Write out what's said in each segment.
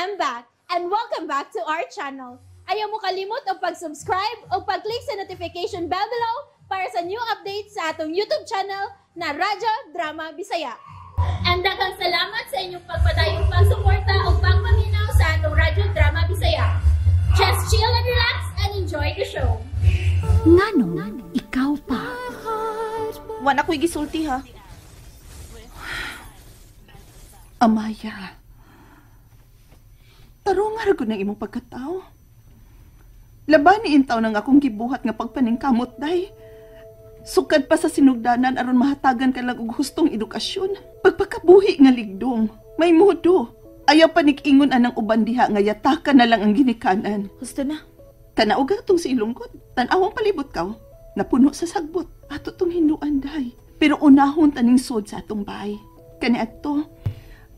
am back and welcome back to our channel. Ayaw mo kalimot og pag-subscribe o pag-click sa notification bell below para sa new updates sa atong YouTube channel na Radyo Drama Bisaya. And daghang salamat sa inyong pagpadayong pagsuporta o pagpaminaw sa atong Radyo Drama Bisaya. Just chill and relax and enjoy the show. Nganong ikaw pa? Wala ko'y gisulti ha. Amaya, tarong nga ng imong pagkatao. Laban ni intaw nang akong gibuhat nga pagpaningkamot, day. Sukad pa sa sinugdanan aron mahatagan ka lang og hustong edukasyon. Pagpakabuhi nga ligdong, may modo. Ayaw panig-ingon anang uban diha nga yataka na lang ang ginikanan. Husto na. Tanaog tong si Ilongkod. Tan-awang palibot kaw. Napuno sa sagbot. Ato tong hinduan, day. Pero unahon taning sod sa atong bahay. Kani adto,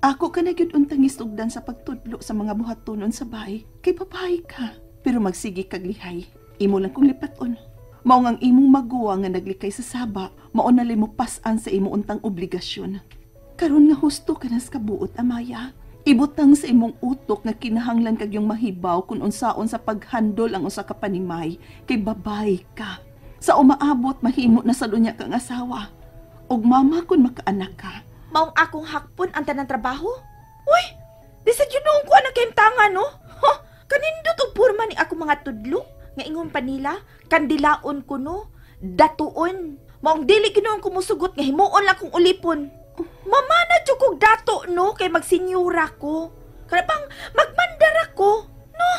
ako ka na gyud untang isugdan sa pagtudlo sa mga buhatonon sa bahay. Kay babae ka. Pero magsige kag lihay. Imo lang kong lipaton. Mao ngang imong maguwa nga naglikay sa saba, mao na mo pas-an sa imo untang obligasyon. Karon nga husto ka nas kabuot, Amaya. Ibutang sa imong utok nga kinahanglan kag yung mahibaw kung unsaon sa paghandol ang usa ka panimay kay babae ka. Sa umaabot mahimo na sa lunya kang asawa. Og mama kun makaanak ka. Maong akong hakpon ang tanang trabaho? Uy, di sa ginuong ko anang kahimtangan, no? Huh, kanindot og purma ni ako mga tudlo nga ingon pa nila, kandilaon ko no, datuon. Maong dili ginuong ko musugot nga himuon lang kong ulipon. Mama na jud kog dato no kay magsenyora ko. Kana pang magmandara ko, no?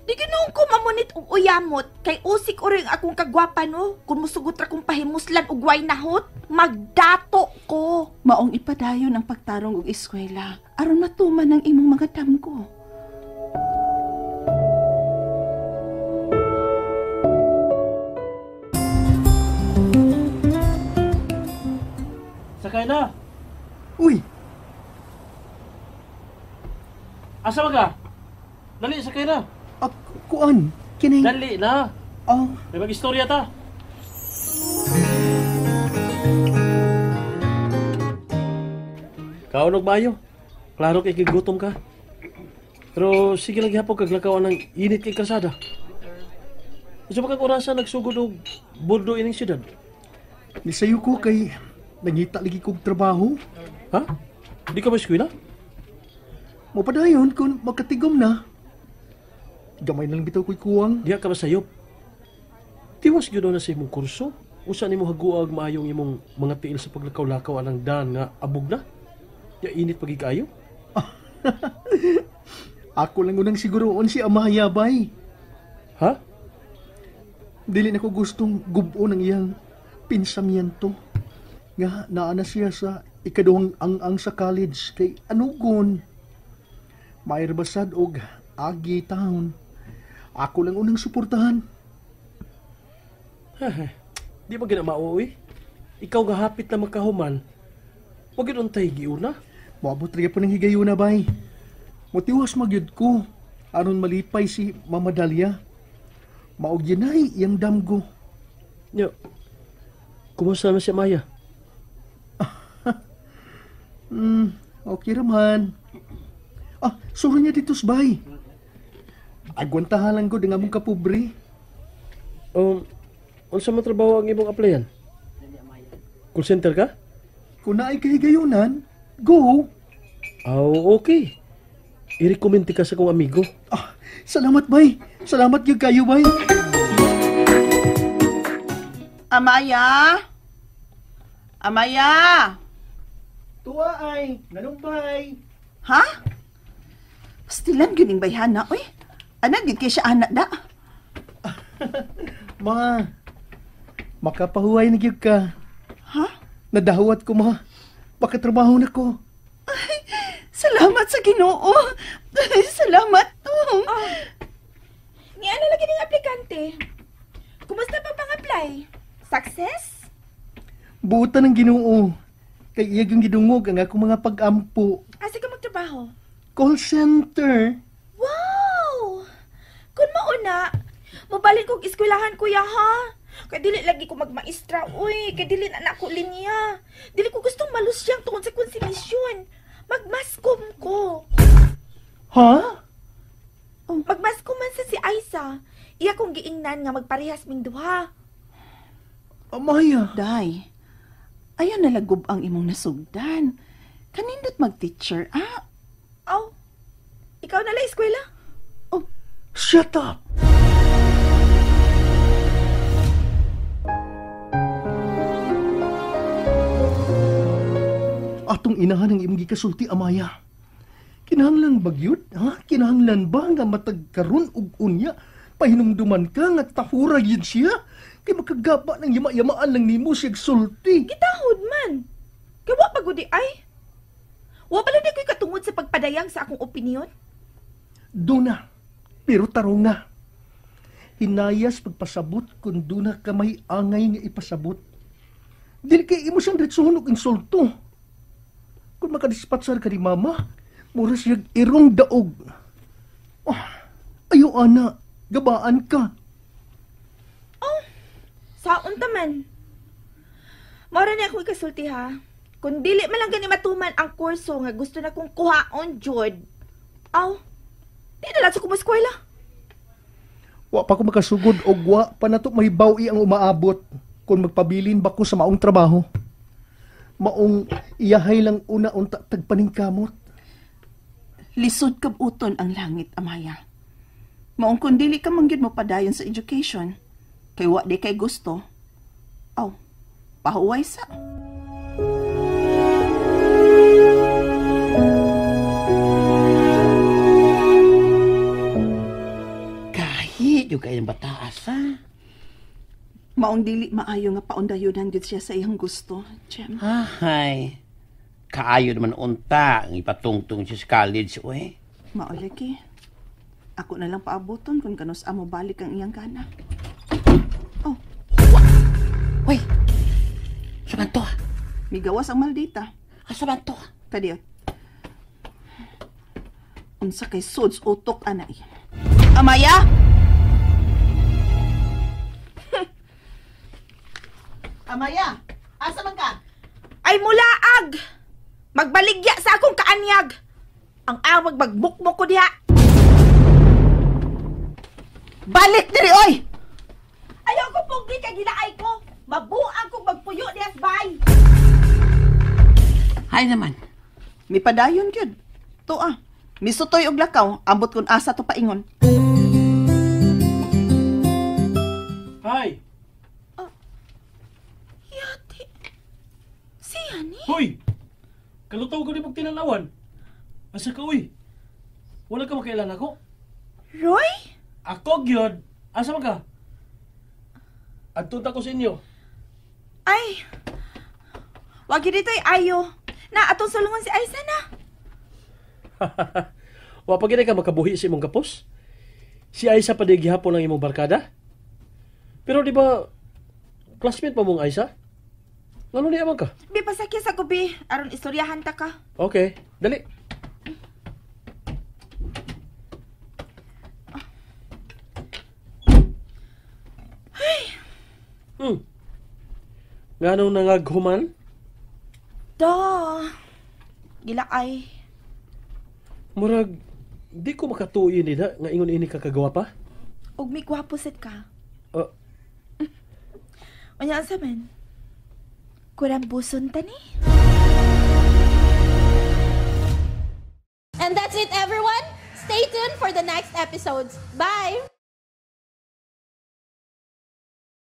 Di ginuong ko mamunit og uyamot kay usik uri ang akong kagwapa no. Kun musugot ra kong pahimuslan og way nahot, magdato ko. Maong ipadayon ang pagtarong og eskwela aron matuman ang imong mga damgo. Sakay na. Uy! Asa ba ka? Dali, sakay na. Kuan, kining... Dali na. Oh. May mag-istorya ta. Kaunog maayo. Klaro kay kigutom ka. Pero sige lang gihapon kaglakaw ng init kay kalsada. Unsa ba kag orasa nagsugod og bordo ining syudad? Nisayo ko kay nangita lagi kog trabaho. Ha? Di ka ba eskwela? Mapadayon kung makatigom na. Gamay na lang bitaw ko'y kuwang. Diha ka ba sayop? Tiwas gyud na sa imong kurso. Usa nimo haguag maayong imong mga tiil sa paglakaw-lakaw anang daan nga abog na? Ya init pagi kaayo? Ako lang unang siguroon si Amaya, bay. Ha? Dili na ko gustong gubo ng iyang pinsamyento. Nga naa na siya sa ikaduhang ang-ang sa college kay anugon. Mayrbasad og agi town. Ako lang unang suportahan. Di ba ginamao, uy? Ikaw nga hapit na makahuman. Wag yun untay giuna. Moabot rin po ng higayuna, bay. Motiwas magyud ko. Aron malipay si Mama Dalia. Maog yun ay iyang damgo. Yo, kumusta na si Maya? Okay raman. Ah, suro niya dito sa bay. Agwantahalan ko nga mong kapobre. Unsa man trabaho ang imong applyan? Call center ka? Kung naay kahigayunan, go! Aw, okay. I-recommend ka sa kong amigo. Ah, salamat, bay. Salamat gyud kayo, bay. Amaya! Amaya! Tuwa ay, nanumbay. Ha? Pastilan gyud ning bayhana, oy. Ana gyud kay siya anak da. Ma, makapahuway na gyud ka. Ha? Nadahawat ko, ma. Pakatrabaho na ko. Ay, salamat sa Ginoo. Ay, salamat to. Oh. Ni ano lagi ning aplikante? Kumusta pa pang-apply? Success? Buotan ng Ginoo. Kay iya gyud gidungog ang akong mga pag-ampo. Asa ka magtrabaho? Call center. Wow! Kun mauna, mobalik kog eskwelahan, kuya, ha? Kay dili lagi ko magmaestra, uy. Kay dili na nako linya. Dili ko gustong malusyang tungod sa konsumisyon. Magmaskom ko. Ha? Aisa. Iya kong giingnan nga magparehas ming duha. Amaya. Day, ayaw nalagub ang imong nasugdan. Kanindot mag-teacher, ah? Aw, ikaw na lang eskwela. Oh, shut up! Atong inahan ang imong gikasulti, Amaya. Kinahanglan ba gyud, ha? Kinahanglan ba nga matag karon og unya pahinumduman ka nga tahura gyud siya? Kay makagaba ng yama-yamaan lang nimo siyag sulti. Gitahod man. Kay wa pa gudi ay. Wa pa lang ko'y katungod sa pagpadayag sa akong opinion. Duna, pero tarong na. Hinayas pagpasabot kung duna ka may angay nga ipasabot. Dili kay imo siyang diretsohon og insulto. Kung makadispatsar ka ni mama, mura siyag irong daog. Oh, ayo ana, gabaan ka. Oh, saon ta man. Mora ni akong ikasulti ha. Kung dili man lang gani matuman ang kurso nga gusto na kong kuhaon jud. Aw, di na lang sa kumuskwela. Wa pa ko makasugod og wa pa nato mahibaw-i ang umaabot kung magpabilin ba ko sa maong trabaho. Maong iyahay lang una unta tagpaningkamot. Lisod kabuton ang langit, Amaya. Maong kung dili ka mangyud mo padayon sa education, kay wa di kay gusto. Aw, pahuway sa. Kahit yung kayang bataas, ha? Maong dili maayo nga paundayunan gyud siya sa iyang gusto, Jem. Ahay. Kaayo naman unta ang ipatungtong siya sa college, uy. Mao lagi. Ako na lang paaboton kung kanus amo balik ang iyang gana. Oh. Uy! Sa man to? Migawas ang maldita. Asa man to? Kadiyot. Unsa kay suds utok anay. Amaya! Amaya, asa man ka? Ay mulaag! Magbaligya sa akong kaanyag! Ang awag magbukbok ko diha! Balik diri, oy! Ayaw ko pugdi kay gilaay ko! Mabuang kong magpuyo diha sa bahay! Hay naman! Mipadayon gyud. Tuwa, misutoy og lakaw, ambot kun asa to paingon. Hi! Yati. Siya ni? Hoy! Kalutaw ko ni mong tinanawan. Asa ka, uy? Wala ka makailan ako? Roy? Ako, gyud. Asa man ka? Adto ta ko sa inyo. Ay! Wag yun dito'y ayo. Na, atong sulungon si Aiza na. Wa pa gid ka makabuhi sa imong kapos? Si Aiza pa di gihapon ang imong barkada? Pero di ba, classmate pa mong Aiza? Ngano niya man ka? Bi, pasakya sa kubi. Aron istoryahan ta ka. Okay, dali. Ay! Nganong nangaghuman? Da. Gilaay. Murag, di ko makatuoy nila nga ingon ini ka kagawa pa. Og may gwapo sad ka. Unya asa man? Kurang buson ta ni. And that's it, everyone. Stay tuned for the next episodes. Bye!